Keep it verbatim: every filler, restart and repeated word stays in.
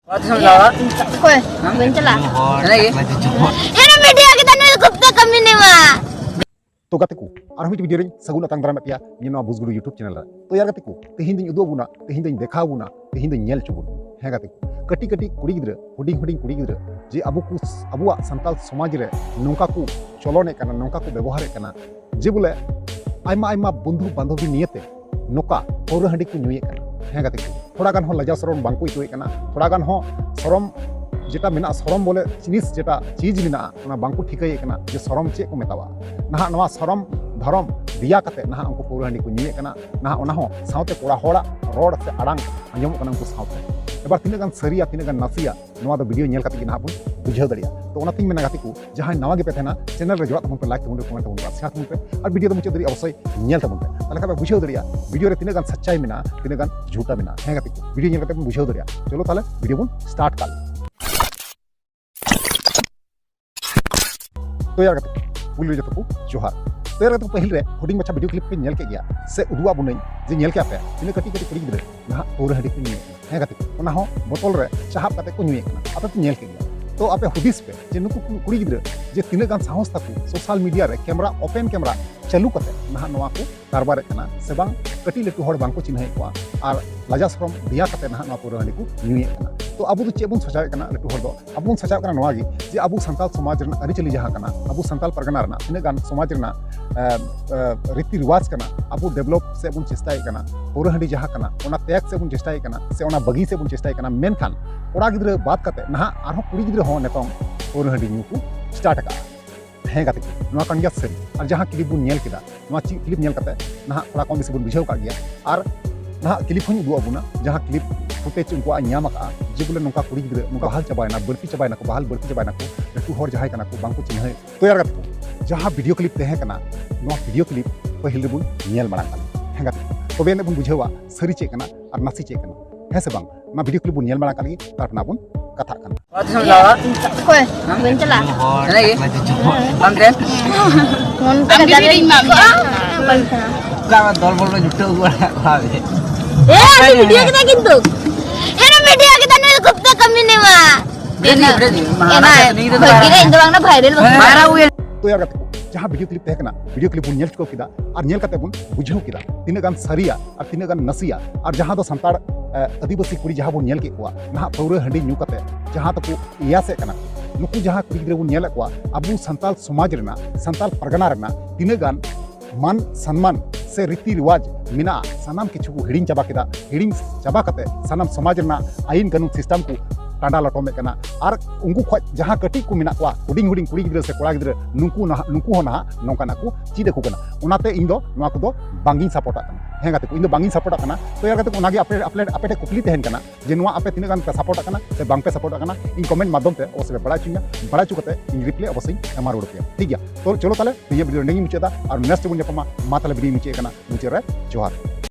ᱚᱠᱚᱭ? ᱵᱟᱹᱧ ᱪᱟᱞᱟᱜᱼᱟ᱾ ᱮᱱᱮᱡ ᱜᱮ᱾ ᱮᱱᱮᱡ ᱢᱤᱰᱤᱭᱟ ᱠᱮᱫᱟ ᱱᱩᱭ ᱫᱚ ᱠᱩᱯᱛᱟ ᱠᱟᱹᱢᱤ ᱱᱮᱢᱟ᱾ ᱛᱚ ᱜᱟᱛᱮ ᱠᱚ, ᱟᱨᱦᱚᱸ ᱢᱤᱫᱴᱤᱡ ᱵᱷᱤᱰᱤᱭᱳ ᱨᱮᱧ ᱥᱟᱹᱜᱩᱱ ᱟᱛᱟᱝ ᱫᱟᱨᱟᱢᱮᱫ ᱯᱮᱭᱟ ᱱᱤᱭᱟᱹ ᱱᱚᱣᱟ ᱵᱩᱡᱽᱜᱩᱰᱩ YouTube ᱪᱮᱱᱮᱞ ᱨᱮ᱾ ᱛᱚ ᱭᱟᱨ ᱜᱟᱛᱮ ᱠᱚ, ᱛᱮᱦᱮᱧ ᱫᱚᱧ ᱩᱫᱩᱜ ᱟᱵᱚᱱᱟ, ᱛᱮᱦᱮᱧ ᱫᱚᱧ ᱫᱮᱠᱷᱟᱣ ᱟᱵᱚᱱᱟ, ᱛᱮᱦᱮᱧ ᱫᱚᱧ ᱧᱮᱞ ᱦᱚᱪᱚ ᱵᱚᱱᱟ᱾ ᱦᱮᱸ ᱜᱟᱛᱮ ᱠᱚ, ᱠᱟᱹᱴᱤᱡ ᱠᱟᱹᱴᱤᱡ ᱠᱩᱲᱤ ᱜᱤᱫᱽᱨᱟᱹ, ᱦᱩᱰᱤᱧ ᱦᱩᱰᱤᱧ ᱠᱩᱲᱤ ᱜᱤᱫᱽᱨᱟᱹ ᱡᱮ ᱟᱵᱚ ᱠᱚ, ᱟᱵᱚᱣᱟᱜ ᱥᱟᱱᱛᱟᱞ ᱥᱚᱢᱟᱡᱽ ᱨᱮ ᱱᱚᱝᱠᱟ ᱠᱚ ᱪᱚᱞᱚᱱᱮᱫ ᱠᱟᱱᱟ, ᱱᱚᱝᱠᱟ ᱠᱚ ᱵᱮᱵᱚᱦᱟᱨᱮᱫ ᱠᱟᱱᱟ, ᱡᱮ ᱵᱚᱞᱮ ᱟᱭᱢᱟ ᱟᱭᱢᱟ ᱵᱚᱱᱫᱷᱩ ᱵᱟᱱᱫᱷᱚᱵᱤ ᱱᱤᱭᱮᱛᱮ ᱱᱚᱝᱠᱟ ᱯᱟᱹᱣᱨᱟᱹ ᱦᱟᱺᱰᱤ ᱠᱚ ᱧᱩᱭᱮᱫ ᱠᱟᱱᱟ᱾ ᱦᱮᱸ ᱜᱟᱛᱮ ᱠᱚ, ᱛᱷᱚᱲᱟ ᱜᱟᱱ ᱦᱚᱸ ᱞᱟᱡᱟᱣ ᱥᱚᱨᱚᱢ ᱵᱟᱝ ᱠᱚ ᱟᱹᱭᱠᱟᱹᱣᱮᱫ ᱠᱟᱱᱟ, ᱛᱷᱚᱲᱟ ᱜᱟᱱ ᱦᱚᱸ ᱥᱚᱨᱚᱢ ᱡᱮᱴᱟ ᱢᱮᱱᱟᱜᱼᱟ, ᱥᱚᱨᱚᱢ ᱵᱚᱞᱮ ᱡᱤᱱᱤᱥ ᱡᱮᱴᱟ ᱪᱤᱡᱽ ᱢᱮᱱᱟᱜᱼᱟ, ᱚᱱᱟ ᱵᱟᱝ ᱠᱚ ᱴᱷᱤᱠᱟᱹᱭᱮᱫ ᱠᱟᱱᱟ ᱡᱮ ᱥᱚᱨᱚᱢ ᱪᱮᱫ ᱠᱚ ᱢᱮᱛᱟᱣᱟᱜᱼᱟ᱾ ᱱᱟᱦᱟᱜ ᱱᱚᱣᱟ ᱥᱚᱨᱚᱢ ᱫᱷᱚᱨᱚᱢ ᱫᱮᱭᱟ ᱠᱟᱛᱮ ᱱᱟᱦᱟᱜ ᱩᱱᱠᱩ ᱯᱟᱹᱣᱨᱟᱹ ᱦᱟᱺᱰᱤ ᱠᱚ ᱧᱩᱭᱮᱫ ᱠᱟᱱᱟ᱾ ᱱᱟᱦᱟᱜ ᱚᱱᱟ ᱦᱚᱸ ᱥᱟᱶᱛᱮ ᱠᱚᱲᱟ ᱦᱚᱲᱟᱜ ᱨᱚᱲ ᱥᱮ ᱟᱲᱟᱝ ᱟᱸᱡᱚᱢᱚᱜ ᱠᱟᱱᱟ ᱩᱱᱠᱩ ᱥᱟᱶᱛᱮ᱾ ᱮᱵᱟᱨ ᱛᱤᱱᱟᱹᱜ ᱜᱟᱱ ᱥᱟᱹᱨᱤᱭᱟ, ᱛᱤᱱᱟᱹᱜ ᱜᱟᱱ ᱱᱟᱥᱮᱭᱟ, ᱱᱚᱣᱟ ᱫᱚ ᱵᱷᱤᱰᱤᱭᱳ ᱧᱮᱞ ᱠᱟᱛᱮ ᱜᱮ ᱱᱟᱦᱟᱜ ᱵᱚᱱ ᱵᱩᱡᱷᱟᱹᱣ ᱫᱟᱲᱮᱭᱟᱜᱼᱟ᱾ ᱛᱚ ᱚᱱᱟᱛᱤᱧ ᱢᱮᱱᱟ ᱜᱟᱛᱮ ᱠᱚ, ᱡᱟᱦᱟᱸᱭ ᱱᱟᱣᱟ ᱜᱮᱯᱮ ᱛᱟᱦᱮᱱᱟ, ᱪᱮᱱᱮᱞ ᱨᱮ ᱡᱚᱲᱟᱜ ᱛᱟᱵᱚᱱ ᱯᱮ, ᱞᱟᱭᱤᱠ ᱛᱟᱵᱚᱱ ᱯᱮ, ᱠᱚᱢᱮᱱᱴ ᱛᱟᱵᱚᱱ ᱯᱮ, ᱥᱮᱭᱟᱨ ᱛᱟᱵᱚᱱ ᱯᱮ, ᱟᱨ ᱵᱷᱤᱰᱤᱭᱳ ᱫᱚ ᱢᱩᱪᱟᱹᱫ ᱫᱷᱟᱹᱨᱤᱡ ᱚᱵᱚᱥᱥᱳᱭ ᱧᱮᱞ ᱛᱟᱵᱚᱱ ᱯᱮ᱾ ᱛᱟᱦᱞᱮ ᱠᱷᱟᱱ ᱯᱮ ᱵᱩᱡᱷᱟᱹᱣ ᱫᱟᱲᱮᱭᱟᱜᱼᱟ ᱵᱷᱤᱰᱤᱭᱳ ᱨᱮ ᱛᱤᱱᱟᱹᱜ ᱜᱟᱱ ᱥᱟᱪᱪᱟᱭ ᱢᱮᱱᱟᱜᱼᱟ, ᱛᱤᱱᱟᱹᱜ ᱜᱟᱱ ᱡᱷᱩᱴᱟ ᱢᱮᱱᱟᱜᱼᱟ᱾ ᱦᱮᱸ ᱜᱟᱛᱮ ᱠᱚ, ᱵᱷᱤᱰᱤᱭᱳ ᱧᱮᱞ ᱠᱟᱛᱮ ᱵᱚᱱ ᱵᱩᱡᱷᱟᱹᱣ ᱫᱟᱲᱮᱭᱟᱜᱼᱟ᱾ ᱪᱚᱞᱚ ᱛᱟᱦᱞᱮ ᱵᱷᱤᱰᱤᱭᱳ ᱵᱚᱱ ᱥᱴᱟᱨᱴ ᱠᱟᱜ ᱞᱮᱜᱮ᱾ ᱛᱚ ᱭᱟᱨ ᱜᱟᱛᱮ ᱠᱚ, ᱯᱩᱭᱞᱩ ᱨᱮ ᱡᱚᱛᱚ ᱠᱚ ᱡᱚᱦᱟᱨ᱾ ᱛᱚ ᱭᱟᱨ ᱜᱟᱛᱮ ᱠᱚ, ᱯᱟᱹᱦᱤᱞ ᱨᱮ ᱦᱩᱰᱤᱧ ᱢᱟᱪᱷᱟ ᱵᱷᱤᱰᱤᱭᱳ ᱠᱞᱤᱯ ᱯᱮ ᱧᱮᱞ ᱠᱮᱫ ᱜᱮᱭᱟ, ᱥᱮ ᱩᱫᱩᱜ ᱟᱫ ᱵᱚᱱᱟᱹᱧ ᱡᱮ ᱧᱮᱞ ᱠᱮᱫᱼᱟ ᱯᱮ ᱛᱤᱱᱟᱹᱜ ᱠᱟᱹᱴᱤᱡ ᱠᱟᱹᱴᱤᱡ ᱠᱩᱲᱤ ᱜᱤᱫᱽᱨᱟᱹ ᱱᱟᱦᱟᱜ ᱯᱟᱹᱣᱨᱟᱹ ᱦᱟᱺᱰᱤ ᱠᱚ ᱧᱩᱭᱮᱫ ᱠᱟᱱᱟ᱾ ᱦᱮᱸ ᱜᱟᱛᱮ ᱠᱚ, ᱚᱱᱟ ᱦᱚᱸ ᱵᱚᱛᱚᱞ ᱨᱮ ᱪᱟᱦᱟᱵ ᱠᱟᱛᱮ ᱠᱚ ᱧᱩᱭᱮᱫ ᱠᱟᱱᱟ᱾ ᱟᱯᱮ ᱯᱮ ᱧᱮᱞ ᱠᱮᱫ ᱜᱮᱭᱟ᱾ ᱛᱚ ᱟᱯᱮ ᱦᱩᱫᱤᱥ ᱯᱮ ᱡᱮ ᱱᱩᱠᱩ ᱠᱩ-, ᱠᱩᱲᱤ ᱜᱤᱫᱽᱨᱟᱹ ᱡᱮ ᱛᱤᱱᱟᱹᱜ ᱜᱟᱱ ᱥᱟᱦᱚᱥ ᱛᱟᱠᱚ ᱥᱳᱥᱟᱞ ᱢᱤᱰᱤᱭᱟ ᱨᱮ ᱠᱮᱢᱨᱟ, ᱳᱯᱮᱱ ᱠᱮᱢᱨᱟ ᱪᱟᱹᱞᱩ ᱠᱟᱛᱮ ᱱᱟᱦᱟᱜ ᱱᱚᱣᱟ ᱠᱚ ᱠᱟᱨᱵᱟᱨᱮᱫ ᱠᱟᱱᱟ, ᱥᱮ ᱵᱟᱝ ᱠᱟᱹᱴᱤᱡ ᱞᱟᱹᱴᱩ ᱦᱚᱲ ᱵᱟᱝ ᱠᱚ ᱪᱤᱱᱦᱟᱹᱣᱮᱫ ᱠᱚᱣᱟ ᱟᱨ ᱞᱟᱡᱟ ᱥᱚᱨᱚᱢ ᱫᱮᱭᱟ ᱠᱟᱛᱮ ᱱᱟᱦᱟᱜ ᱱᱚᱣᱟ ᱯᱟᱹᱣᱨᱟᱹ ᱦᱟᱺᱰᱤ ᱠᱚ ᱧᱩᱭᱮᱫ ᱠᱟᱱᱟ᱾ ᱛᱚ ᱟᱵᱚ ᱫᱚ ᱪᱮᱫ ᱵᱚᱱ ᱥᱟᱡᱟᱣᱮᱫ ᱠᱟᱱᱟ ᱞᱟᱹᱴᱩ ᱦᱚᱲ ᱫᱚ? ᱟᱵᱚ ᱵᱚᱱ ᱥᱟᱡᱟᱣ ᱠᱟᱱᱟ ᱱᱚᱣᱟ ᱜᱮ ᱡᱮ ᱟᱵᱚ ᱥᱟᱱᱛᱟᱲ ᱥᱚᱢᱟᱡᱽ ᱨᱮᱱᱟᱜ ᱟᱹᱨᱤᱪᱟᱹᱞᱤ ᱡᱟᱦᱟᱸ ᱠᱟᱱᱟ, ᱟᱵᱚ ᱥᱟᱱᱛᱟᱲ ᱯᱟᱨᱜᱟᱱᱟ ᱨᱮᱱᱟᱜ ᱛᱤᱱᱟᱹᱜ ᱜᱟᱱ ᱥᱚᱢᱟᱡᱽ ᱨᱮᱱᱟᱜ, ᱮ, ᱮ, ᱨᱤᱛᱤ ᱨᱮᱣᱟᱡᱽ ᱠᱟᱱᱟ, ᱟᱵᱚ ᱰᱮᱵᱷᱞᱚᱯ ᱥᱮᱫ ᱵᱚᱱ ᱪᱮᱥᱴᱟᱭᱮᱫ ᱠᱟᱱᱟ, ᱯᱟᱹᱣᱨᱟᱹ ᱦᱟᱺᱰᱤ ᱡᱟᱦᱟᱸ ᱠᱟᱱᱟ ᱚᱱᱟ ᱛᱮᱭᱟᱜ ᱥᱮᱫ ᱵᱚᱱ ᱪᱮᱥᱴᱟᱭᱮᱫ ᱠᱟᱱᱟ, ᱥᱮ ᱚᱱᱟ ᱵᱟᱹᱜᱤ ᱥᱮᱫ ᱵᱚᱱ ᱪᱮᱥᱴᱟᱭᱮᱫ ᱠᱟᱱᱟ᱾ ᱢᱮᱱᱠᱷᱟᱱ ᱠᱚᱲᱟ ᱜᱤᱫᱽᱨᱟᱹ ᱵᱟᱫ ᱠᱟᱛᱮ ᱱᱟᱦᱟᱜ ᱟᱨᱦᱚᱸ ᱠᱩᱲᱤ ᱜᱤᱫᱽᱨᱟᱹ ᱦᱚᱸ ᱱᱤᱛᱚᱝ ᱯᱟᱹᱣᱨᱟᱹ ᱦᱟᱺᱰᱤ ᱧᱩ ᱠᱚ ᱥᱴᱟᱨᱴ ᱟᱠᱟᱫᱼᱟ᱾ ᱦᱮᱸ ᱜᱟᱛᱮ ᱠᱚ, ᱱᱚᱣᱟ ᱠᱟᱱ ᱜᱮᱭᱟ ᱥᱟᱹᱨᱤ᱾ ᱟᱨ ᱡᱟᱦᱟᱸ ᱠᱞᱤᱯ ᱵᱚᱱ ᱧᱮᱞ ᱠᱮᱫᱟ, ᱱᱚᱣᱟ ᱪᱮᱫ ᱠᱞᱤᱯ ᱧᱮᱞ ᱠᱟᱛᱮ ᱱᱟᱦᱟᱜ ᱛᱷᱚᱲᱟ ᱠᱚᱢ ᱵᱮᱥᱤ ᱵᱚᱱ ᱵᱩᱡᱷᱟᱹᱣ ᱠᱟᱜ ᱜᱮᱭᱟ᱾ ᱟᱨ ᱱᱟᱦᱟᱜ ᱠᱞᱤᱯ ᱦᱚᱸᱧ ᱩᱫᱩᱜ ᱟᱵᱚᱱᱟ, ᱡᱟᱦᱟᱸ ᱠᱞᱤᱯ ᱯᱷᱩᱴᱮᱡᱽ ᱩᱱᱠᱩᱣᱟᱜ ᱧᱟᱢ ᱟᱠᱟᱫᱼᱟ, ᱡᱮ ᱵᱚᱞᱮ ᱱᱚᱝᱠᱟ ᱠᱩᱲᱤ ᱜᱤᱫᱽᱨᱟᱹ ᱱᱚᱝᱠᱟ ᱵᱟᱦᱟᱞ ᱪᱟᱵᱟᱭᱮᱱᱟ, ᱵᱟᱹᱲᱛᱤ ᱪᱟᱵᱟᱭᱮᱱᱟ ᱠᱚ, ᱵᱟᱦᱟᱞ ᱵᱟᱹᱲᱛᱤ ᱪᱟᱵᱟᱭᱮᱱᱟ ᱠᱚ, ᱞᱟᱹᱴᱩ ᱦᱚᱲ ᱡᱟᱦᱟᱸᱭ ᱠᱟᱱᱟ ᱠᱚ ᱵᱟᱝ ᱠᱚ ᱪᱤᱱᱦᱟᱹᱣᱮᱫ᱾ ᱛᱚ ᱭᱟᱨ ᱜᱟᱛᱮ ᱠᱚ, ᱡᱟᱦᱟᱸ ᱵᱷᱤᱰᱤᱭᱳ ᱠᱞᱤᱯ ᱛᱟᱦᱮᱸ ᱠᱟᱱᱟ, ᱱᱚᱣᱟ ᱵᱷᱤᱰᱤᱭᱳ ᱠᱞᱤᱯ ᱯᱟᱹᱦᱤᱞ ᱨᱮᱵᱚᱱ ᱧᱮᱞ ᱢᱟᱲᱟᱝ ᱠᱟᱜ ᱞᱮᱜᱮ᱾ ᱦᱮᱸ ᱜᱟᱛᱮ ᱠᱚ, ᱛᱚᱵᱮ ᱟᱹᱱᱤᱡ ᱵᱚᱱ ᱵᱩᱡᱷᱟᱹᱣᱟ ᱥᱟᱹᱨᱤ ᱪᱮᱫ ᱠᱟᱱᱟ ᱟᱨ ᱱᱟᱥᱮ ᱪᱮᱫ ᱠᱟᱱᱟ, ᱦᱮᱸ ᱥᱮ ᱵᱟᱝ? ᱚᱱᱟ ᱵᱷᱤᱰᱤᱭᱳ ᱠᱞᱤᱯ ᱵᱚᱱ ᱧᱮᱞ ᱢᱟᱲᱟᱝ ᱠᱟᱜ ᱞᱮᱜᱮ, ᱛᱟᱨᱯᱚᱨ ᱱᱟᱜ ᱵᱚᱱ ᱠᱟᱛᱷᱟᱜ ᱠᱟᱱᱟ᱾ ᱚᱠᱚᱭ? ᱵᱟᱹᱧ ᱪᱟᱞᱟᱜᱼᱟ᱾ ᱦᱚᱲ ᱮᱱᱮᱡ ᱜᱮ᱾ ᱞᱟᱡᱮ ᱪᱚᱯᱚᱞ᱾ ᱵᱟᱝ ᱛᱟᱦᱮᱱ? ᱢᱚᱱ ᱛᱮ ᱟᱢ ᱜᱮ ᱡᱟᱞᱮ ᱵᱤᱱ ᱮᱢᱟᱜ ᱢᱮᱭᱟ᱾ ᱵᱟᱝ ᱛᱟᱦᱮᱱᱟ᱾ ᱚᱠᱟ ᱫᱚᱞ ᱵᱚᱞ ᱨᱮ ᱡᱩᱴᱟᱹᱣ ᱟᱹᱜᱩ ᱵᱟᱲᱟ ᱠᱟᱜ ᱠᱚᱣᱟ ᱵᱮᱱ? ᱮ, ᱟᱹᱰᱤ ᱵᱷᱤᱰᱤᱭᱳ ᱠᱮᱫᱟ ᱠᱤᱱᱛᱩ᱾ ᱮ, ᱵᱷᱤᱰᱤᱭᱳ ᱠᱮᱫᱟ ᱱᱩᱭ ᱫᱚ ᱠᱩᱯᱛᱟ ᱮᱱᱟ, ᱮᱱᱟ, ᱵᱷᱟᱹᱜᱤ ᱨᱮ ᱤᱧ ᱫᱚ ᱵᱟᱝ ᱱᱟ viral ᱵᱟᱹᱧ ᱛᱚ ᱭᱟᱨ ᱜᱟᱛᱮ ᱠᱚ, ᱡᱟᱦᱟᱸ video clip ᱛᱟᱦᱮᱸ ᱠᱟᱱᱟ, video clip ᱵᱚᱱ ᱧᱮᱞ ᱪᱩᱠᱟᱹᱣ ᱠᱮᱫᱟ ᱟᱨ ᱧᱮᱞ ᱠᱟᱛᱮ ᱵᱚᱱ ᱵᱩᱡᱷᱟᱹᱣ ᱠᱮᱫᱟ ᱛᱤᱱᱟᱹᱜ ᱜᱟᱱ ᱥᱟᱹᱨᱤᱭᱟ ᱟᱨ ᱛᱤᱱᱟᱹᱜ ᱜᱟᱱ ᱱᱟᱥᱮᱭᱟ᱾ ᱟᱨ ᱡᱟᱦᱟᱸ ᱫᱚ ᱥᱟᱱᱛᱟᱲ, ᱮ, ᱟᱹᱫᱤᱵᱟᱹᱥᱤ ᱠᱩᱲᱤ ᱡᱟᱦᱟᱸ ᱵᱚᱱ ᱧᱮᱞ ᱠᱮᱫ ᱠᱚᱣᱟ ᱱᱟᱦᱟᱜ ᱯᱟᱹᱣᱨᱟᱹ ᱦᱟᱺᱰᱤ ᱧᱩ ᱠᱟᱛᱮ ᱡᱟᱦᱟᱸ ᱛᱟᱠᱚ ᱤᱭᱟᱥᱮᱫ ᱠᱟᱱᱟ ᱠᱚ, ᱱᱩᱠᱩ ᱡᱟᱦᱟᱸ ᱠᱩᱲᱤ ᱜᱤᱫᱽᱨᱟᱹ ᱵᱚᱱ ᱧᱮᱞᱮᱫ ᱠᱚᱣᱟ ᱟᱵᱚ ᱥᱟᱱᱛᱟᱲ ᱥᱚᱢᱟᱡᱽ ᱨᱮᱱᱟᱜ, ᱥᱟᱱᱛᱟᱲ ᱯᱟᱨᱜᱟᱱᱟ ᱨᱮᱱᱟᱜ ᱛᱤᱱᱟᱹᱜ ᱜᱟᱱ ᱢᱟᱱ ᱥᱚᱱᱢᱟᱱ ᱥᱮ ᱨᱤᱛᱤ ᱨᱮᱣᱟᱡᱽ ᱢᱮᱱᱟᱜᱼᱟ, ᱥᱟᱱᱟᱢ ᱠᱤᱪᱷᱩ ᱠᱚ ᱦᱤᱲᱤᱧ ᱪᱟᱵᱟ ᱠᱮᱫᱟ᱾ ᱦᱤᱲᱤᱧ ᱪᱟᱵᱟ ᱠᱟᱛᱮ ᱥᱟᱱᱟᱢ ᱥᱚᱢᱟᱡᱽ ᱨᱮᱱᱟᱜ ᱟᱹᱭᱤᱱ ᱠᱟᱹᱱᱩᱱ system ᱠᱚ ᱴᱟᱸᱰᱟ ᱞᱚᱴᱚᱢᱮᱫ ᱠᱟᱱᱟ᱾ ᱟᱨ ᱩᱱᱠᱩ ᱠᱷᱚᱡ ᱡᱟᱦᱟᱸ ᱠᱟᱹᱴᱤᱡ ᱠᱚ ᱢᱮᱱᱟᱜ ᱠᱚᱣᱟ, ᱦᱩᱰᱤᱧ ᱦᱩᱰᱤᱧ ᱠᱩᱲᱤ ᱜᱤᱫᱽᱨᱟᱹ ᱥᱮ ᱠᱚᱲᱟ ᱜᱤᱫᱽᱨᱟᱹ, ᱱᱩᱠᱩ ᱱᱟᱦᱟᱜ, ᱱᱩᱠᱩ ᱦᱚᱸ ᱱᱟᱦᱟᱜ ᱱᱚᱝᱠᱟᱱᱟᱜ ᱠᱚ ᱪᱮᱫ ᱟᱠᱚ ᱠᱟᱱᱟ᱾ ᱚᱱᱟᱛᱮ ᱤᱧ ᱫᱚ ᱱᱚᱣᱟ ᱠᱚᱫᱚ ᱵᱟᱝᱜᱤᱧ ᱥᱟᱯᱚᱨᱴᱟᱜ ᱠᱟᱱᱟ᱾ ᱦᱮᱸ ᱜᱟᱛᱮ ᱠᱚ, ᱤᱧ ᱫᱚ ᱵᱟᱝᱜᱤᱧ ᱥᱟᱯᱚᱨᱴᱟᱜ ᱠᱟᱱᱟ᱾ ᱛᱚ ᱭᱟᱨ ᱜᱟᱛᱮ ᱠᱚ, ᱚᱱᱟᱜᱮ ᱟᱯᱮ, ᱟᱯᱮ, ᱟᱯᱮ ᱴᱷᱮᱱ ᱠᱩᱠᱞᱤ ᱛᱟᱦᱮᱱ ᱠᱟᱱᱟ ᱡᱮ ᱱᱚᱣᱟ ᱟᱯᱮ ᱛᱤᱱᱟᱹᱜ ᱜᱟᱱ ᱯᱮ ᱥᱟᱯᱚᱨᱴᱟᱜ ᱠᱟᱱᱟ ᱥᱮ ᱵᱟᱝ ᱯᱮ ᱥᱟᱯᱚᱨᱴᱟᱜ ᱠᱟᱱᱟ, ᱤᱧ comment ᱢᱟᱫᱽᱫᱷᱚᱢ ᱛᱮ ᱚᱵᱚᱥᱥᱳᱭ ᱯᱮ ᱵᱟᱲᱟᱭ ᱦᱚᱪᱚᱧᱟ, ᱵᱟᱲᱟᱭ ᱦᱚᱪᱚ ᱠᱟᱛᱮ ᱤᱧ reply ᱚᱵᱚᱥᱥᱳᱭ ᱤᱧ ᱮᱢᱟ ᱨᱩᱣᱟᱹᱲ ᱯᱮᱭᱟ, ᱴᱷᱤᱠ ᱜᱮᱭᱟ? ᱛᱚ ᱪᱚᱞᱚ ᱛᱟᱦᱞᱮ ᱛᱮᱦᱮᱧᱟᱜ video ᱱᱚᱸᱰᱮ ᱜᱤᱧ ᱢᱩᱪᱟᱹᱫᱟ, ᱟᱨ next ᱵᱚᱱ ᱧᱟᱯᱟᱢᱟ᱾ ᱢᱟ ᱛᱟᱦᱞᱮ video ᱢᱩᱪᱟᱹᱫ ᱠᱟᱱᱟ, ᱢᱩᱪᱟᱹᱫ ᱨᱮ ᱡᱚᱦᱟᱨ᱾